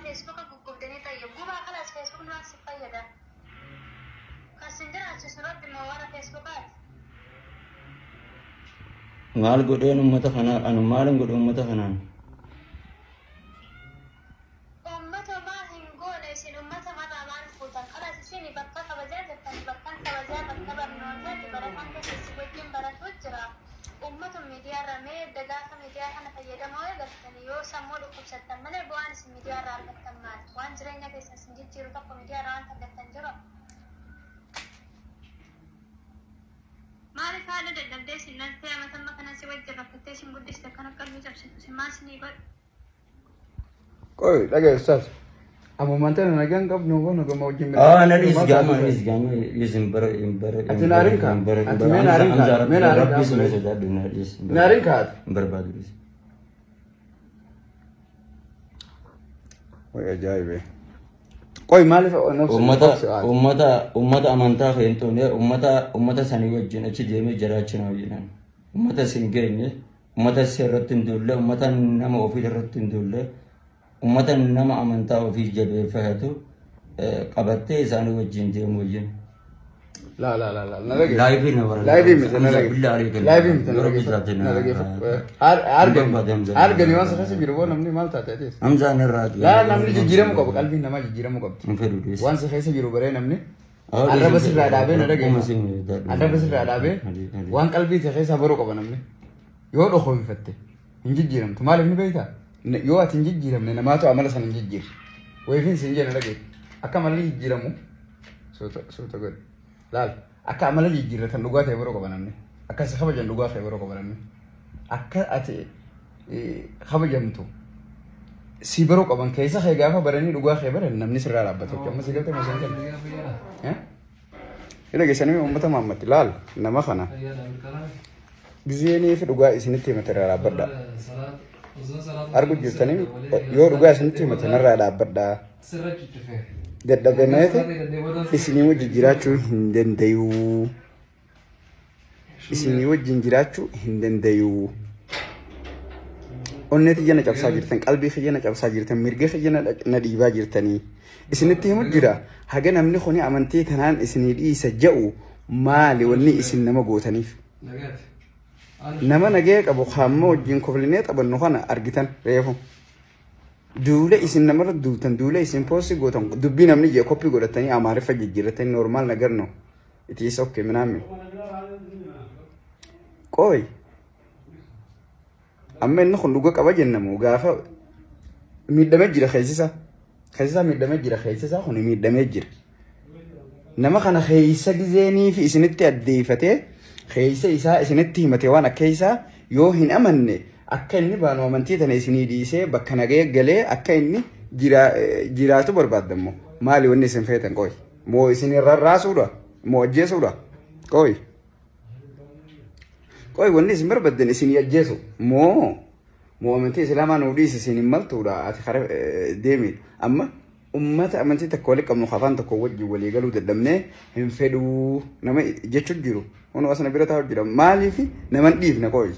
Feesbuuka guggubdanii ta'e gubaa kalaas Feesbuuk maal si fayyada? Kan sin jiraachisu Rabbi moo warra Feesbuukaati? Maal godheen uummata kanaa anu maalin godhe uummata kanaan? Uummata maa hin goone isin uummata marraa maal fuutan? Kalaas isin bakka kabajaa jirtan bakkan kabajaa bakka barnootaati barataan keessa wajjin baratu jira. Uummata miidiyaarra mee edda gaafa miidiyaa kana fayyadamoo eegaltanii yoo sammuu dhukkubsattan malee bu'aan isin miidiyaarraa argattan maali? Waan jireenya keessan isin jijjiiru tokko miidiyaarraa waan argattan jiru. Maaliif haala dadhabdee isin dhaltee amatamma kana si wajjin rakkattee isin guddiste akkana qalbii cabsitu isin maal isinii godhu? Qoy dhagaye ustaaz. Ammumaan tana nagaan qabnu kun gama wajjin. Ah, na dhiisi gaama dhiisi gaama dhiisi hin bara hin bara. Ati naarin kaa? Ati mee naarin kaa? Mee naarin kaa? Rabbi suma sodaadhu na dhiisi. Naarin kaa? Hin barbaadu dhiisi. Way ajaa'ibee. Qoy maaliif Uummata uummata uummata amantaa kee hin toone uummata uummata sanii wajjin achi deemee jiraachuu jedhan. Uummata si hin geenye, uummata si irratti hin duulle, uummata nama ofii irratti hin duulle, uummata nama amantaa ofii jabeeffatu qabattee isaanii wajjin deemuu wajjin. La la la la na dhagaye. Laayivii na waraabaa. Laayivii miti na dhagaye. Billaa alee Laayivii miti na dhagaye. Na dhagaye. Argani argani waan sakasa jiru boo namni maal taate atis. Hamzaan irraa. Laa namni jijjiiramuu qabu qalbiin namaa jijjiiramuu qabdi. Hin fedhu dhiisi. Waan sa keessa jiru baree namni arraba sirraa dhaabee na dhagaye. Arraba sirraa dhaabee waan qalbii kee keessaa baruu qaba namni. Yoo dhokoonfatte hin jijjiiramtu maaliif ni beektaa? Yoo ati hin jijjiiramne namaatu amala sana hin jijjiirre. Wayifiin siin jedhe na dhagaye. Akka amalli jijjiiramu suuta suuta godhe. Laal akka amala jijjiirratan dhugaa ta'e baruu qaba namni. Akka si kabajan dhugaa ta'e baruu qaba namni. Akka ati kabajamtu si baruu qaban keessa kee gaafa baranii dhugaa kee baran namni sirraa dhaabbata jechuudha. Amma si galtee moo siin galte? Hidha geessanii uummata maammatti laal nama kana gizeenii fi dhugaa isinitti himate irraa dhaabbadha. Argu jirtanii yoo dhugaa isinitti himate narraa dhaabbadha. Dadhabameeti isinii wajjin jiraachuu hin danda'u. Isinii wajjin jiraachuu hin danda'u. Onnee tiyya na cabsaa jirtan, qalbii kiyya na cabsaa jirtan, mirga kiyya na dhiibaa jirtanii. Isinitti himu jira. Haga namni kuni amantii tanaan isinii dhiisa ja'u maali wanni isin nama gootaniif? Nama nagaya qabu hamma wajjin koflinee taphannu kana argitan reefu. Duula isin namarra duultan, duula isin poostii gootan, dubbii namni jee koppii godhatanii amaariffa jijjiirratanii normaal nagar no. It is okay minaamin. Qoy. Amma inni kun dhuga qaba jennamu gaafa miidhamee jira keessisa. Keessisa miidhamee jira keessisa kun miidhamee jira. Nama kana keessa gizeenii fi isinitti addeeffatee keessa isaa isinitti himate waan akka isaa yoo hin amanne akka inni baanu amantii tana isinii dhiisee bakka nagaya galee akka inni jiraatu barbaadammo. Maali wanni isin feetan qoy? Moo isin rarraasuudha? Moo ajjeesuudha? Qoy. Qoy wanni isin barbaaddan isinii ajjeesu. Moo moo amantii islaamaa nuu dhiisi isin hin maltuudha ati kara deemi. Amma ummata amantii tokko walitti qabnu afaan tokko wajjin walii galuu dadhabnee hin fedhuu nama jechuun jiru. Hunoo asana bira taa'u jira. Maaliif nama hin dhiifne qoy?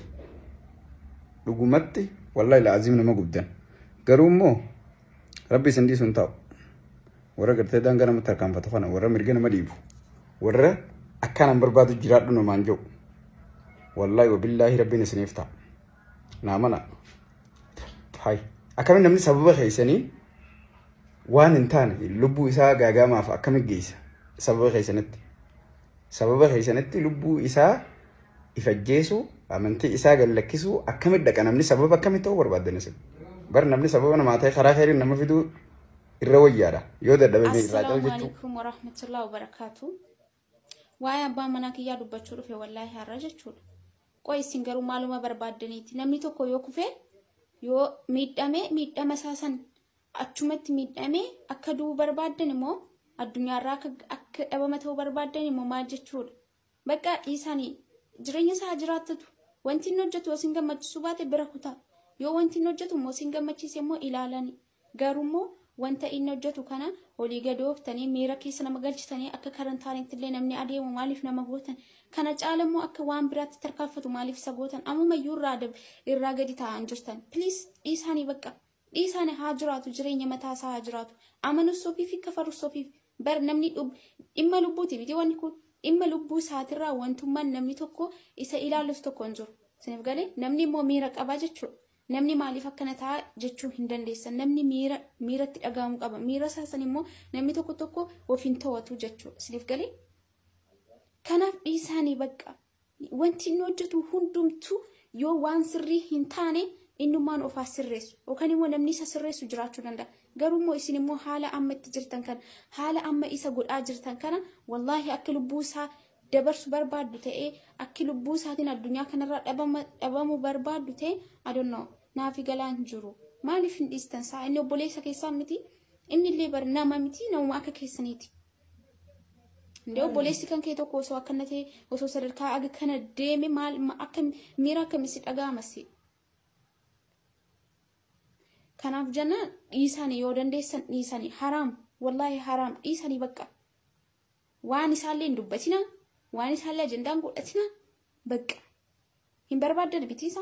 Dhugumatti wallahi laaziim nama gubdan. Garuu immoo rabbi isin dhiisu hin taa'u. Warra gartee daangaa namatti tarkaanfatu kana warra mirga nama dhiibu. Warra akkanaan barbaadu jiraadhu namaan jiru. Wallahi wabillaahi rabbiin isiniif ta'a. Naa mana. Hai. Akkamiin namni sababa keessanii waan hin taane lubbuu isaa gaagamaaf akkamiin geessa sababa keessanitti. Sababa keessanitti lubbuu isaa ifajjeesuu amantii isaa gallakkisuu akkamitti dhaqa namni sababa akkamitti ta'uu barbaaddan isin. Bar namni sababa namaa ta'e karaa khayriin nama fiduu irra wayyaadha. Yoo dadhabe irraa caal Assalaamu jechuudha. alaikum warahmatullahi wabarakaatu. Waa'ee abbaa manaa kiyyaa dubbachuu dhufe wallaahi har'a jechuudha. Qoy isin garuu maaluma barbaaddaniiti? Namni tokko yoo kufe yoo miidhame miidhama isaa san achumatti miidhame akka du'u barbaaddan immoo addunyaarraa akka dhabama ta'uu barbaaddan immoo maal jechuudha? Bakka dhiisanii jireenya isaa jiraattatu. Wanti inni hojjetu yoo isin gammachiisuu baate bira kutaa. Yoo wanti inni hojjetu immoo isin gammachiise immoo ilaalani. Garuu immoo wanta inni hojjetu kana olii gadi ooftanii miira keessa nama galchitanii akka karan taanitti illee namni adeemu maaliif nama gootan? Kana caala immoo akka waan biraatti tarkaanfatu maaliif isa gootan? Ammumayyuu irraa gadi taa'an jirtan. Please dhiisaanii bakka. Dhiisaan haa jiraatu, jireenya mataa isaa haa jiraatu. Amanus ofii fi kafarus ofii. Bar namni dhimma lubbuuti miti wanni kun. Dhimma lubbuu isaatirraa wantummaan namni tokko isa ilaalus tokko hin jiru. Isiniif galee namni immoo miira qabaa jechuudha. Namni maaliif akkana ta'a jechuu hin dandeessan. Namni miiratti dhaga'amuu qaba. Miira isaa san immoo namni tokko tokko of hin to'atu jechuudha. Isiniif galee kanaaf dhiisaanii bakka wanti inni hojjetu hundumtuu yoo waan sirrii hin taane innummaan ofaa sirreessu yookaan immoo namni isa sirreessu jiraachuu danda'a. Garuu immoo isin immoo haala amma itti jirtan kana, haala amma isa godhaa jirtan kana, wallaahi akka lubbuu isaa dabarsu barbaaddu ta'ee, akki lubbuu isaatiin addunyaa kanarraa dhabamuu barbaaddu ta'e, I don't know, naafi galaan hin jiru. Maaliif hin dhiistan saa? Inni obboleessa keessaa miti, inni illee bar nama miti, namuma akka keessaniiti. Indee obboleessi kan kee tokko osoo akkana ta'e, osoo sadarkaa aga kana deeme, maal akka miira akkamii si dhaga'amasi? Kanaaf jenna dhiisanii, yoo dandeessan dhiisanii. Haraam, wallaahi haraam, dhiisanii bakka. Waan isaallee hin dubbatina, waan isaallee ajandaan godhatina bakka. Hin barbaaddan bitiisa.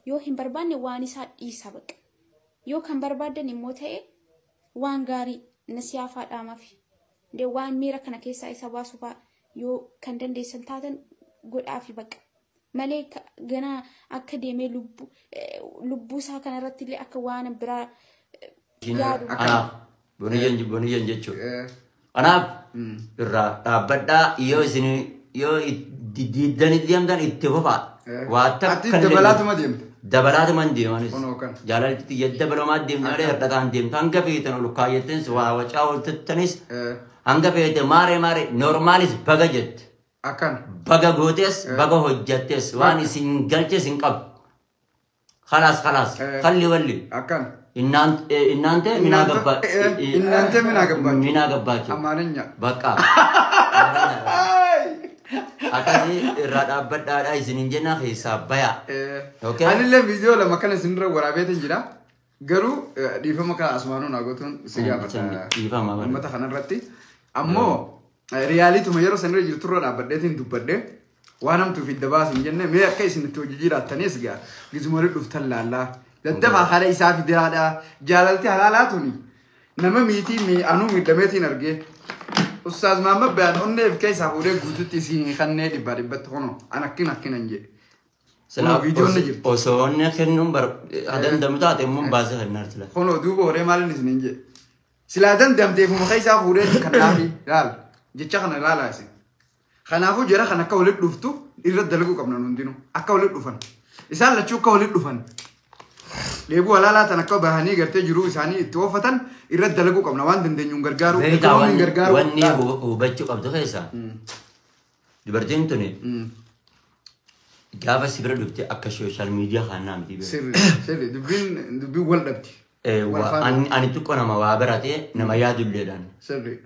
Yoo hin barbaanne waan isaa dhiisa bakka. Yoo kan barbaaddan immoo ta'e waan gaarii nasiyaa dhaamafi. Indee waan miira kana keessaa isa baasu fa'aa yoo kan dandeessan taatan godhaafi bakka. Malee ganaa akka deemee lubbuu isaa kanarratti illee akka waan biraa yaadu. Anaaf boniyyan jechuudha. Kanaaf irraa dhaabbadhaa, yoo isin yoo diddanii deemtan itti fufaa. Waa Ati takka illee dabalaatuma deemta. Dabalaatuma hin deemanis. Kunoo kana. Jaalalli xiyya dabalamaa deemte malee hir'ataan deemte. Hanga feetan ol kaayyattanis waa wacaa ol tattanis hanga feete maaree maaree normaalis baga jette. Akkan. Baga gootes baga hojjattes waan isin galches hin qabu. Khalaas khalaas. Kalli walli. Akkan. እናንተ ምን አገባ እናንተ ምን አገባችሁ? ምን አገባችሁ? አማርኛ በቃ akkasii irraa dhaabbadhaadha isinin jenna, keessaa baya. Okay. Anillee viidiyoo lama kana isinirra waraabeetan jira. Garuu dhiifama kana asumaanuu naa gootuun si gaafata. Dhiifama bara. Uummata kanarratti. Ammoo riyaaliituma yeroo sanirra jirturra dhaabbadheetiin dubbadhee waan hamtuuf hidda baas hin jenne. Mee akka isin itti hojii jiraattanis gaa gizuma walitti dhuftan laallaa. Daddafaa haala isaa fidaadha. Jaalalti halaalaa tuni nama miitii anuu miidhameetiin argee. Ustaaz Mahammad Bayaan onneef keessaa fuudhee guututti isin kannee dhibbaa dhibbatti hono an akkin akkinan jedhe. Silaa Viidiyoon ni jirti. Osoo onni kennuun danda'amu taate immoo baasee kennaa sila. Hono duuba horee maalin isin hin jedhe. Silaa dandamteefuma keessaa fuudhee kan dhaafi laala. Jecha kana ilaalaa isin. Kanaafuu jara kan akka walitti dhuftu irra dalaguu qabna hundinuu. Akka walitti dhufan. Isaan lachuu akka walitti dhufan. Dheebuu halaalaa tan akka bahanii gartee jiruu isaanii itti oofatan irra dalaguu qabna, waan dandeenyuun gargaaruu. Beekaa Ikoonomiin gargaaruu. wanni hubachuu qabdu keessa dubartiin tuni gaafa si bira dhufte akka social media kanaa miti beeku. Sirri sirri, dubbiin dubbiin wal dhabdi. Wal faana. Ani xiqqoo nama waa barate, nama yaadulleedhaan. Sirri.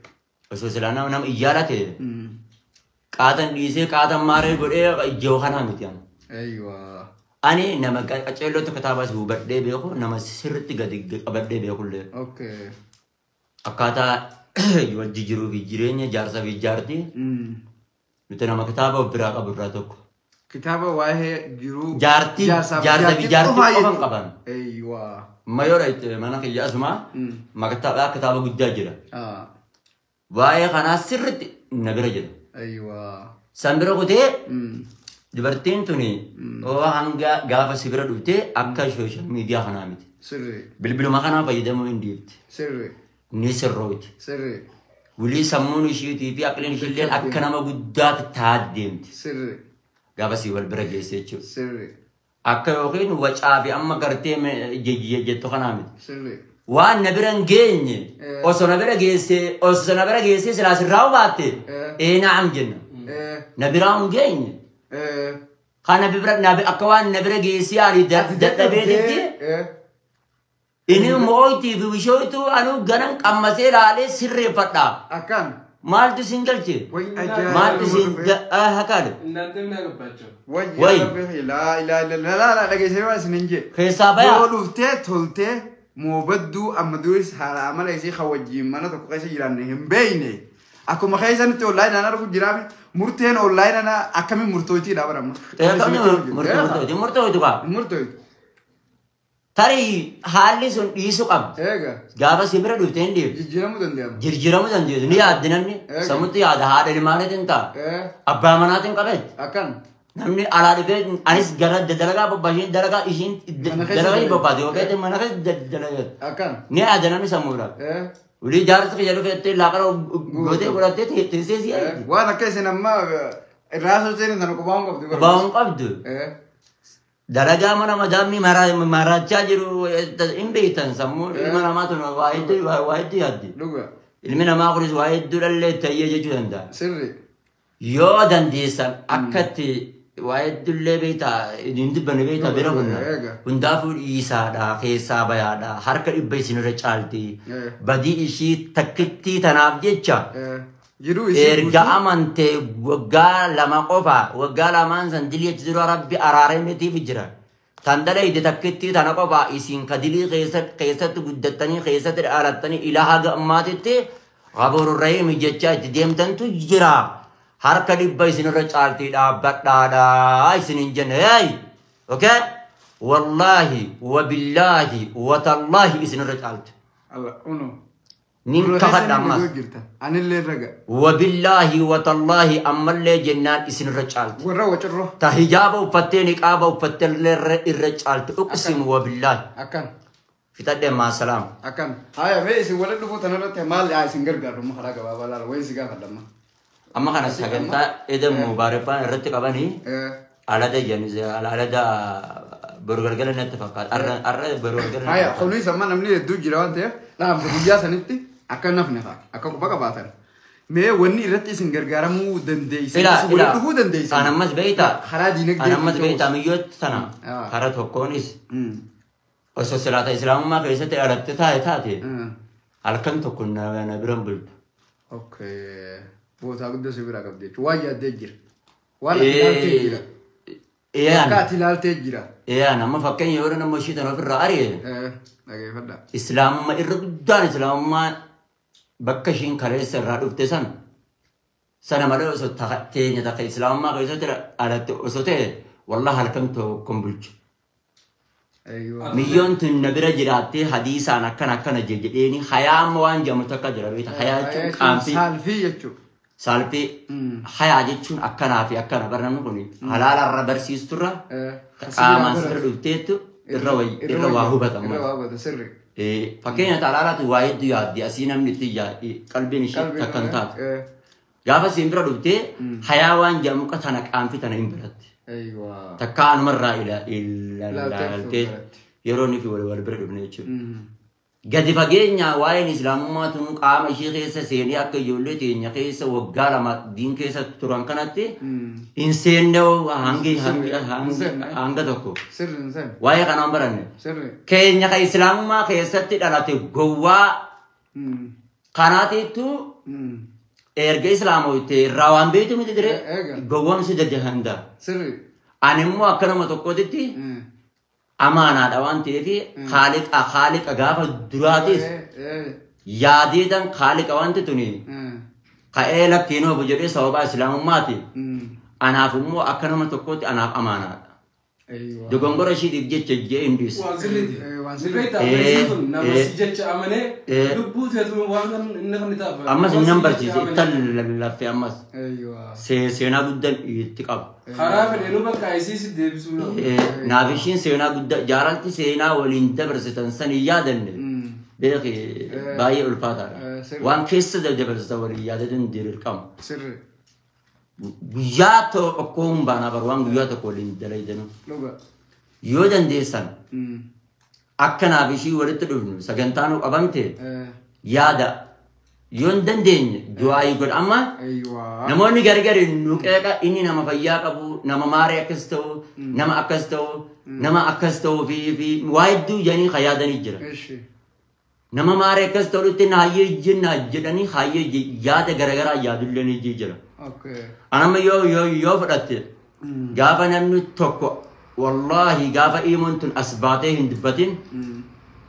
Osoo silaa nama iyyaala ta'e qaatan dhiisee qaatan maaree godhee ijoo kanaa miti ani. Ayiwaa. Ani nama qaceelloo kitaabas hubadhee beeku, nama sirriitti gadi qabadhee beekullee. Akkaataa wal jijjiiruu fi jireenya jaarsaa fi jaartii nuti nama kitaaba of biraa qabu irraa tokko. Kitaaba waa'ee jiruu Jaartii jaarsaa jaarsaa fi jaartii qofaa qofan jechuudha. qaban. Ayiwaa. Amma yoo itti mana kiyya asuma maktaabaa kitaaba guddaa jira. Ah. Waa'ee kanaa sirriitti na bira jira. Ayiwaa. San bira kutee dubartiin tuni oo hanga gaafa si bira dhuftee akka social media kanaa miti. Sirri. Bilbiluma kanaa fayyadamuu hin dhiifti. Sirri. Ni sirrooti. Sirri. Wulii sammuun ishiitii fi aqliin ishiillee akka nama guddaatti taat deemti. Sirri. Gaafa si wal bira geesse jechuudha. Sirri. Akka yookiin wacaa fi amma gartee jettu kanaa miti. Sirri. Waan na bira hin geenye osoo na bira geesse, osoo na bira geesse silaa sirraa baatte ee naam jenna. Na biraa hin geenye. Kana bira akka waan na bira geessee ani dadhabeetitti inni moo'itii fi bishootu anuu ganan qammasee laalee sirreeffadha. Akkaan. Maaltu sin galche? Way ajaa'iba. Maaltu sin hakaale? እናንተ ምን አገባቸው? Way Way. laa ilaa ilaa laa laa, dhageessee waan isin hin jee. Keessaa bayaa. Yoo dhuftee toltee moobadduu amma duris haala amala isii kan wajjin mana tokko keessa jiraanne hin beeyne. Akkuma keessanitti onlaayinaan argu jiraame, murteen onlaayinaan akkamiin murtootiidha bara amma. Murtooyti murtooyti kaa. Murtooyti. Tarii haalli sun dhiisuu qabdi. Eega. Gaafa si bira dhuftee hin dhiiftu. Jijjiiramuu danda'ama. Jijjiiramuu dandeessu. Ni yaaddi namni. Sammuutti yaada haadha ilmaaniitiin ta'a. Abbaa manaatiin qabeetti. Akkan. Namni alaa dhufee anis gara dalagaa bobbaa dalagaa ishiin dalagaa bobbaate yookaan mana keessa dalagaa. Akkan. Ni yaada namni sammuudhaaf. Ulii jaarsa kiyya dhufeettee laaqana gootee godhattee teessee si yaaddi. Waan akka isin amma irraa socheen sana qubaa hin qabdu. Qubaa hin qabdu. Dalagaa mana madaamni maraachaa jiru hin beektan sammuu ilma namaa tun waa hedduu yaaddi. Ilmi namaa kunis waa hedduu dhallee tayyee jechuu danda'a. Sirri. Yoo dandeessan akkatti waa hedduullee beektaa hin dubbanne beektaa bira hunna. Hundaafuu dhiisaadha keessaa bayaadha harka dhibba isinirra caalti. Badii ishii takkittii tanaaf jecha. Erga amantee waggaa lama qofa waggaa lamaan san dilii achi dura rabbi araarameetiif jira. Tan dalayde takkittii tana qofa isin ka dilii keessatti guddattanii keessatti dhalattanii ilaa haga ammaatitti Ghafuurur Rahiim jechaa itti deemtantu jira. Harka dhibba isinirra caaltii dhaabbadhaadhaa isin hin jenne. Hey! Okay? Wallaahi wabillaahi watallaahi isinirra caalti. Allah uno. Nin kafadha ammas. Anillee raga. Wabillaahi watallaahi ammallee jennaan isinirra caalti. Warra wacirro. Ta hijaaba uffattee niqaaba uffattee irra caalti. Uqsimu wabillaahi. Akkan. Fitadhee maasalaam. Akkan. Haya mee isin walitti dhufuu tanarratti maal isin gargaaru amma karaa gabaabaa laala wayii si gaafadha amma. Amma kana sagantaa Eid Mubaarakaan irratti qabanii alada jedhanis alada boru galgala natti fakkaata. Arra boru galgala. Haya kunis amma namni hedduu jira waan ta'eef dhaamsa guyyaa sanitti akka nafne fa'a akka quba qabaatan. Mee wanni irratti isin gargaaramuu dandeessan isin walitti dhufuu dandeessan. Kan ammas beektaa. Karaa diinagdee. Kan ammas beektaa miyyootti tana karaa tokkoonis osoo silaata islaamummaa keessatti dhalatte taate taate halkan tokko na biran bultu. Okay. Bootaa guddoo si biraa qabdi jechuudha. Waan yaaddee jira. Waan ati ilaaltee jira. Akka ati ilaaltee jira. Amma fakkeenya yeroo nama ishii tana ofirraa ari'e. Dhageeffadha. Islaamummaa irra guddaan islaamummaa bakka ishiin kaleessa irraa dhufte sana sana malee osoo teenya takka islaamummaa keessatti dhalatte osoo ta'e wallah halkan tokkoon bulchu. Miyyoon tun na bira jiraattee hadiisaan akkana akkana jedheeni hayaa amma waan jedhamu takka jira beekta. Hayaa jechuun qaamfii. Saalfii jechuudha. Saalfii hayaa jechuun akkanaa fi akkana bara namni kun halaala irra barsiisturra qaamaan sirra dhufteettu irra waa hubatama. Irra waa hubata sirri. Fakkeenya halaalaatu waa hedduu yaaddi asii namni itti qalbiin ishee takka hin taatu. Gaafa siin bira dhuftee hayaa waan jedhamu tana qaamfii tana hin biratti. Takka anumarraa ilaaltee yeroo inni fi wal bira dhufne jechuudha. Gadi fageenya waa'een islaamummaa tun qaama ishee keessa seenee akka ijoollee teenya keessa waggaa lama diin keessa turan kanatti hin seenne hanga tokko. Waa'ee kanaan baranne. Keenya kan islaamummaa keessatti dhalate gowwaa kanaatiitu erga islaamootti irraa waan beektu miti dire gowwoomsi daddahandaa. Ani immoo akka nama tokkootitti amaanaadha waan ta'eef haaliqa gaafa duraatis yaadeetan haaliqa wanti tuni ka'ee lakkiin ofu jedhee sababa islaamummaati. Anaaf immoo akka nama tokkootti anaaf amaanaadha. Dogongora ishiitiif jecha jee hin dhiisu. Waan sirriiti. Waan sirriiti. Nama si jecha amanee lubbuu teetu waan inni kan ta'a. Ammas inni barsiise ittan lallaffee ammas seenaa guddaa itti qaba. Karaa fedheenuu bakka isii si deebisuu. Naaf ishiin seenaa guddaa jaalalti seenaa waliin dabarsitan san hin yaadanne beeki baay'ee ulfaataadha. Waan keessa dabarsitan waliin yaadatan dirqama. Sirri. Guyyaa tokko hin baanaa bara waan guyyaa tokko waliin dalaydanu. Yoo dandeessan akka naaf ishii walitti dhufnu sagantaa nu qabamte yaada yoo hin dandeenye du'aayii godha amma namoonni gargari nu qeeqa inni nama fayyaa qabu nama maaree akkas ta'u nama akkas ta'u nama akkas ta'u fi waa hedduu jedhanii kan yaadanii jira. Nama maaree akkas ta'utti hayyee jenna jedhanii hayyee yaada garagaraa yaadullee ni jira. Anamma yoo fudhatte gaafa namni tokko wallaahi gaafa imoon tun as baatee hin dubbatin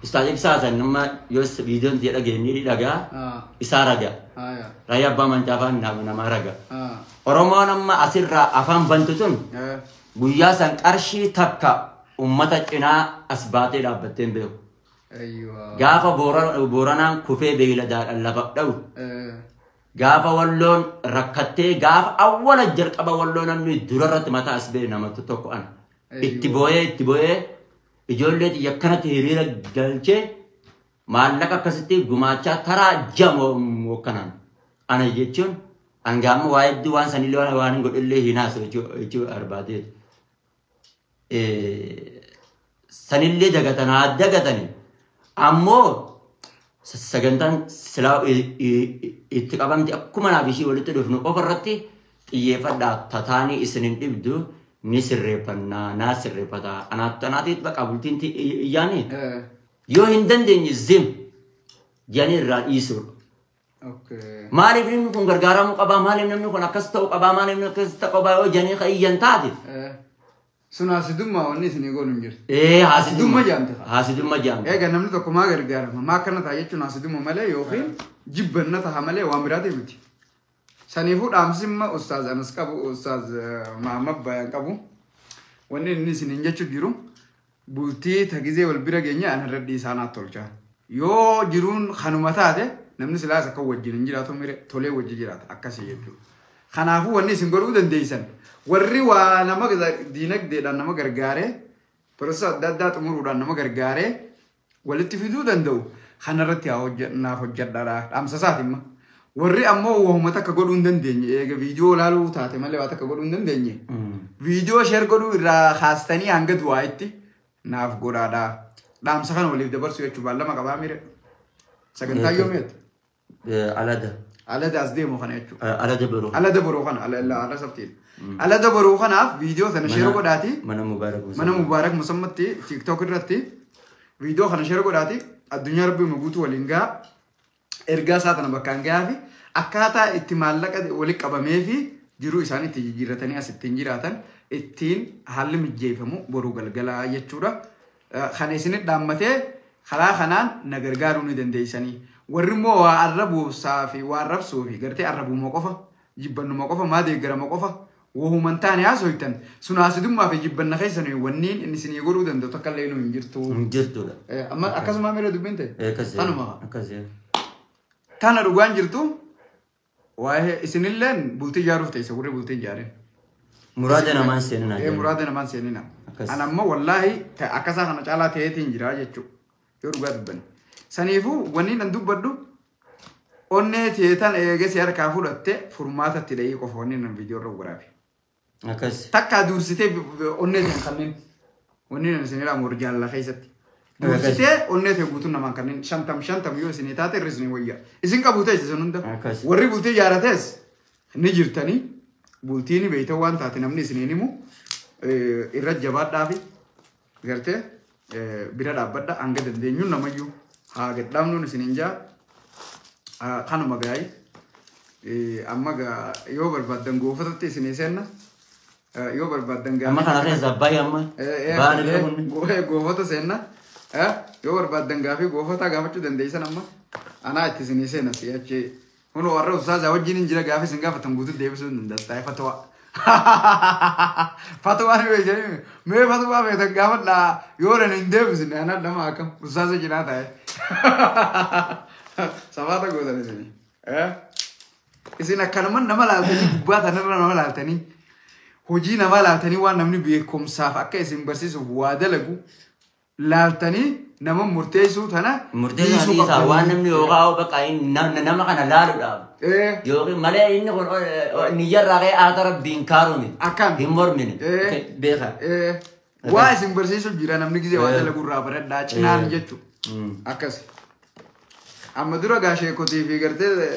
ustaaz ibsaa san nama yoo viidiyoon ta'e dhageenye ni dhagaa isaa raga. Raayyaa abbaa amantaa afaan namaa raga. Oromoon amma asirraa afaan bantu tun guyyaa san qarshii takka uummata cinaa as baatee dhaabbattee hin beeku. Gaafa Booranaan kufee beeyladaadhaan lafa dha'u. Gaafa Walloon rakkattee gaafa awwala jalqaba Walloo namni durarratti mataa as ba'e namatti tokko ana. Itti boo'ee ijoollee xiyya akkanatti hiriira galchee maallaqa akkasitti gumaachaa taraa jamoo kanaan. Ana jechuun hangaama waa hedduu waan sanillee waan hin godhillee hin haasa'u jechuu barbaadeetu. Sanillee dagatan haa dagatani. Ammoo sagantaan silaa itti qabamte akkuma naaf ishii walitti dhufnu qofa irratti xiyyeeffadhaa tataanii isin hin dhibdu ni sirreeffannaa naa sirreeffataa anaatiif baqa bultiin iyyaanii yoo hin dandeenye zim jedhanii irraa dhiisuudha. Maaliif namni kun gargaaramuu qabaa maaliif namni kun akkas ta'uu qabaa maaliif namni akkas ta'uu qabaa yoo jedhanii kan iyyan taate. Sun haasidummaa wanni isinii goonu hin jirtu. Haasidummaa jaamte. Haasidummaa jaamte. Egaa namni tokko maa gargaarama maa akkana ta'a jechuun haasidummaa malee yookiin jibbanna ta'a malee waan biraati miti. Saniifuu dhaamsimma Ustaaz Anas qabu Ustaaz Mahammad Bayaan qabu wanni inni isiniin jechuuf jiru bultii tagizee wal bira geenye ana irra dhiisaa naaf tolcha. Yoo jiruun kanuma taate namni silaas akka wajjin hin jiraatu mire tolee wajji jiraata akkasii jechuudha. Kanaafuu wanni isin godhuu dandeessan warri waa nama diinagdeedhaan nama gargaaree piroosa adda addaa xumuruudhaan nama gargaaree walitti fiduu danda'u kanarratti naaf hojjedhaadha dhaamsa isaati imma. Warri ammoo waanuma takka godhuu hin dandeenye eega viidiyoo ilaaluu taate malee waa takka godhuu hin dandeenye viidiyoo sheer godhuu irraa kaastanii hanga du'aa'itti naaf godhaadha. Dhaamsa kana waliif dabarsuu jechuun baallama qabaa mire sagantaa yoomiitti? Alada. Alada as deemu kana jechuudha. Alada boruu. Alada boruu kana ala sabtiin. Alada boruu kanaaf viidiyoo sana sheer godhaati. Mana Mubaarak Musammatti. Mana Mubaarak Musammatti TikTok irratti viidiyoo kana sheer godhaati addunyaa rabbi guutuu waliin gahaa ergaa isaa tana bakkaan gahaa fi akkaataa itti maallaqa walitti qabamee fi jiruu isaanii itti jijjiirratanii as ittiin jiraatan ittiin haalli mijeeffamu boruu galgalaa jechuudha. Kana isinit dhaammatee karaa kanaan na gargaaruu ni dandeessanii. Warri immoo waa arrabuusaa fi waa arrabsuu fi gartee arrabuma qofa jibbannuma qofa maa deeggarama qofa wahuman taane haasoftan sun haasidummaa fi jibbanna keessan wanniin inni isinii godhuu danda'u takka illee nu hin jirtu. Hin jirtudha. Amma akkasuma miira dubbiin ta'e. Tanuma. Akkasii. Tana dhugaan jirtu waa'ee isinilleen bultii ijaaruuf ta'e warri bultii ijaaren. Muraada namaan seeninaa. Muraada namaan seeninaa. Ana ammoo wallaahi akkasaa kana caalaa ta'eetiin jira jechuudha yoo dhugaa dubbanne. Saniifuu wanni nan dubbadhu onnee teetan eegasii harkaa fudhatte furmaata itti dhahii qofa wanni nan viidiyoo irra waraabe. Akkas. Takka dursitee onnee teen kanneen wanni nan isin jedhamu warra jaalala keessatti. Dursitee onnee tee guutuun namaan kanneen 50-50 yoo isinii taate irra isinii wayya. Isin qabu ta'e isin hunda. Warri bultii ijaarates ni jirtanii bultiin beeyta waan taate namni isiniin himu irra jabaadhaa fi gartee bira dhaabbadha hanga dandeenyuun namayyuu. Haa gadhaabnuun isiniin jaa kanuma gaa'ii amma yoo barbaaddan goofatatti isinii seenna yoo barbaaddan Amma kana keessa baay'ee amma baana goofata seenna yoo barbaaddan gaafii goofataa gaafachuu dandeessan amma anaa itti isinii seenna si'achi kun warra ustaazaa wajjin hin jira gaafii isin gaafatan guutuu deebisuu hin dandeessa fatwa. Fatwaa ni beekanii mee fatwaa beektan gaafadhaa yoo nan hin deebisne anaa nama akkam ustaaza cinaa taa'e. Sabaata gootan isin. Isin akkanuma nama laaltanii gubbaa tanarra nama laaltanii hojii nama laaltanii waan namni beekumsaaf akka isin barsiisuuf waa dalagu laaltanii nama murteessuu tana Murteessuu dhiisaa waan namni yookaan bakka nama kana laaluudhaaf. Yookiin malee inni kun niyyarraa ka'ee aata rabbiin kaarumi. Akkam. Hin mormine. Beeka. Waa isin barsiisuuf jira namni gizee waa dalagu irraa baradhaa cinaan jechuudha. Akkas. Amma dura gaa sheekotii fi gartee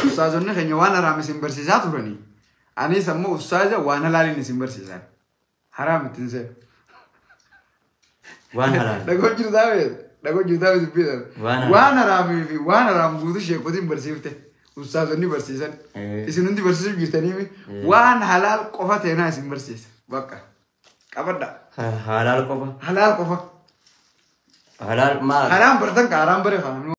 ustaazonni keenya waan haraam isin barsiisaa turanii. Anis ammoo ustaaza waan halaaliin isin barsiisan. Haraam ittiin seenu. Waan halaal. Dhagoo jirtaa beektu. Dhagoo jirtaa beektu. Waan haraamii fi waan haraam guutuu sheekotiin barsiifte. Ustaazonni barsiisan. Isin hundi barsiisuuf jirtanii waan halaal qofa ta'e isin barsiisa. Bakka. Qabadha. Halaal qofa. Halaal qofa. Halaal maal? Haraam bartan ka haraam bare kana.